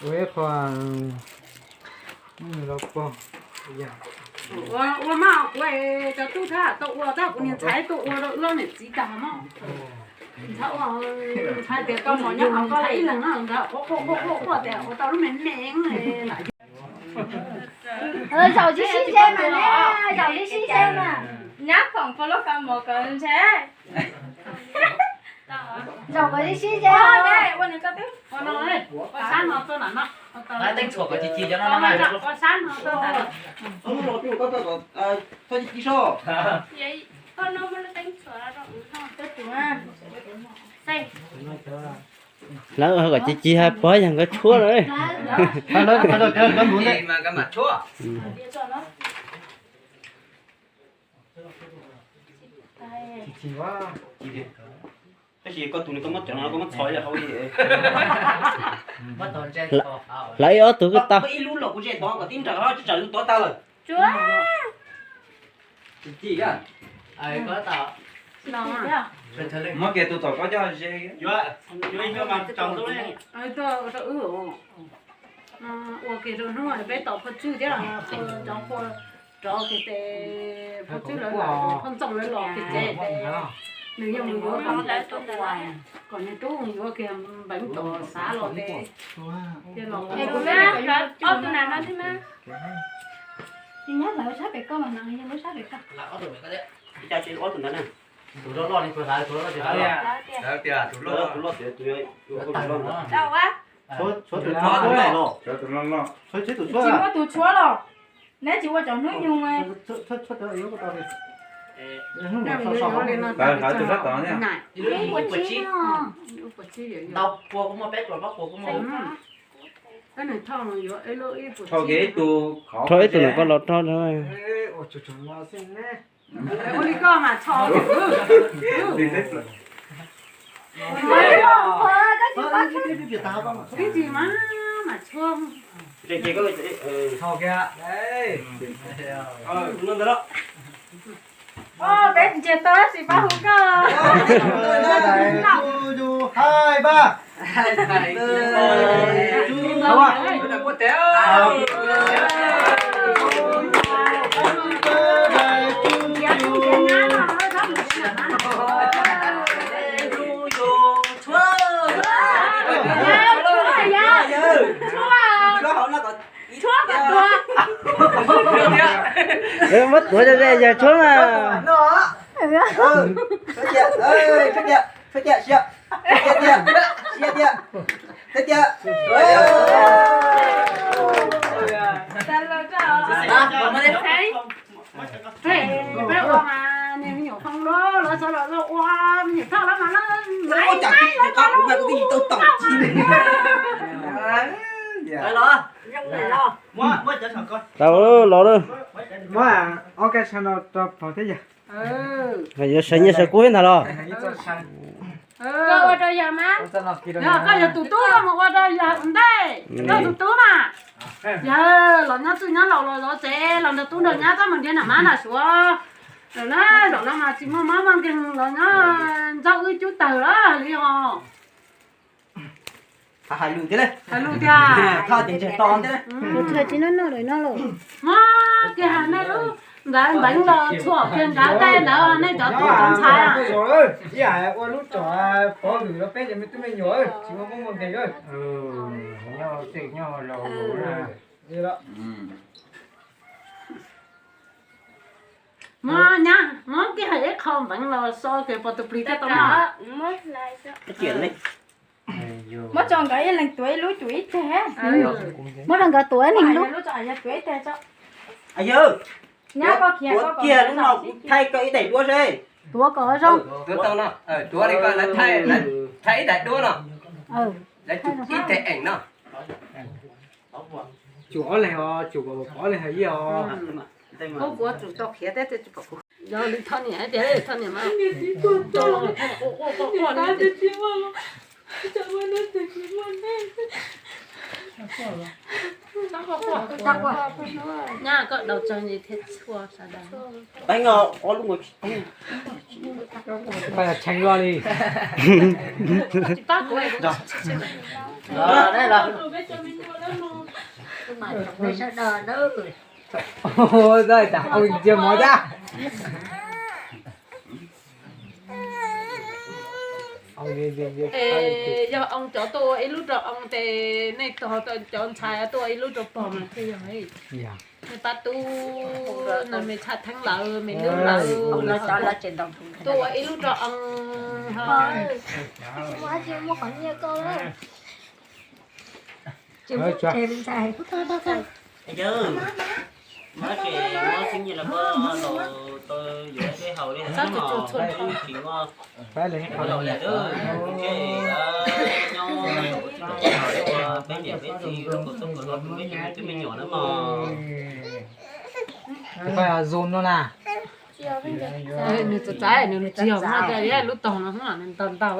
Ua ib qho, ua mas kuv cov tub thab tau ua tab kuv niag ntxhais tuaj ua rau wb niam txiv tag mog. Ntxhais ua, ntxhais tias koj mos nyob hauv koj ib leeg no ntxhais quaj quaj quaj quaj tias ua tau lub me me lam. Zaum tib sib ze mas ne, zaum tib sib ze mas. Nyab khoom pua lub kab mos kom ntshe. Zaum kom tib sib ze. Teeb tshuam kom ci ci cov no na. Lawv kom ci ci hais pog yog nkawd tshuab lawm. Tab sis koj tus nws koj muab cov no koj muab txhos ib hauv li. Hlawv ib ob tug koj tau. Ib lub los kuv ze tod kom tib nrawm ho tsis tsawg tod tag lawm. Muab kiag tus tom koj coj ze. Ua kiag rau hnub peb tom phaj tswj thiab los cov qhua rov kiag tes phaj tswj lawv los phaj ntxoog lawv los kiag tsev tes nws yog mus yuav kom, kom nws tub mus yuav kiag npeev tom xav los tes kiag los. Ob tug nas no thiab mas. Nyob lawv sab pem koj mas mas yog lub sab pem koj. Tus loj loj li puas hlawv, tus loj loj tias hlawv tias tus loj, tus loj tias tus loj. Tshuab tus loj, tshuab tus loj, tshuab tsis muaj tus tshuab los. Neb tsis ua cov hnub nyoog. Hlawv tus sab tod. Ntau puas kuv muaj peb pluas, pab puas kuv muaj. Rho kiag ib tug, rho ib tug nws koj los rho. Ua li koj mas txho. Ib tsis mas mas tshuab. Peb ntsiag to tsis pab hu koj. Hai ba. Muab tuav ze ze yawg tshuab mas. Peb ua mas niag me nyuam Hmoob lub lawv sawv los ua me nyuam thoj lawv mas lawv mas tau tau. Tau los lawm. Muab ob kab tsho no rau pog thiab yawg. Yuav sawv nyiaj sawv kub thiab ntag los? Koj ua rau yawg mas. Koj yog tus tub koj mus ua rau yawg ua ntej. Koj tus tub mas. Yawg los nyob txwj nyob laus los zov tsev los nrog tub nrog nyab tab mus nrhiav nam mab nam suav. Lawm na, zaum no mas tsis muaj mab muaj nkeeg los nyob ntxaug wb cub tawg lawm li os. Hais lus thiab, hais lus tiag, thoj ces ntseg to thiab. Tus tsis noj noj lawm no los. Muab kiag nej lub nkawd npeev los txhuam kiag nkawd tej ntawd nej cov tub cov ntxhais. Ib yam ua lub tsov pov hwm rau peb cov me tub me nyuam tsis muaj mab muaj nkeeg. Muab nyab, muab kiag hais ib qho npeev los so kiag pog tus plig thiaj tau noj. Muab tso nkawd ib leeg tuav ib lub cuam ib teg. Muab rau nkawd tuav ib leeg lub. Tuav kiag lub no kuv thaij koj ib daim duab seb. Tuav kom zoo. Tuav tau no, tuav li koj lawv thaij ib daim duab no. Lawv ib teg eem no. Tsum ob leeg os, tsum kom pom ob leeg hais ib os. Kuv kuv tsum tau khiav thiab tsis pom kuv. Yog li Thoj niam hais tias Thoj niam mas. Nyab koj daus tsawg li thiaj txhua sawv daws. Tseeb li. Tsis pab kuv. Mas sawv daws na. Ua cas ntsia mov thiab. Es yog oo cov tuaj ua ib lub rau oo ces nej tog cov ntxhais tuaj ua ib lub rau pog mas thiaj yog. Nej pab tub no me tshaj theeb lawm, me nub lawm, tuaj ua ib lub rau oo ho. Yawg, muab txheeb nyiaj los koj los tau yuav seb haus li no mog, tsis muaj, tsis muaj laus li, nyob ua peb niam peb txiv ua kom txhob kom hlo rau peb cov me tub me nyuam na mog. Koj zoo no na. Nws txawv txawv, nws tsis yog muaj tias lub tog no, nws ntau ntau.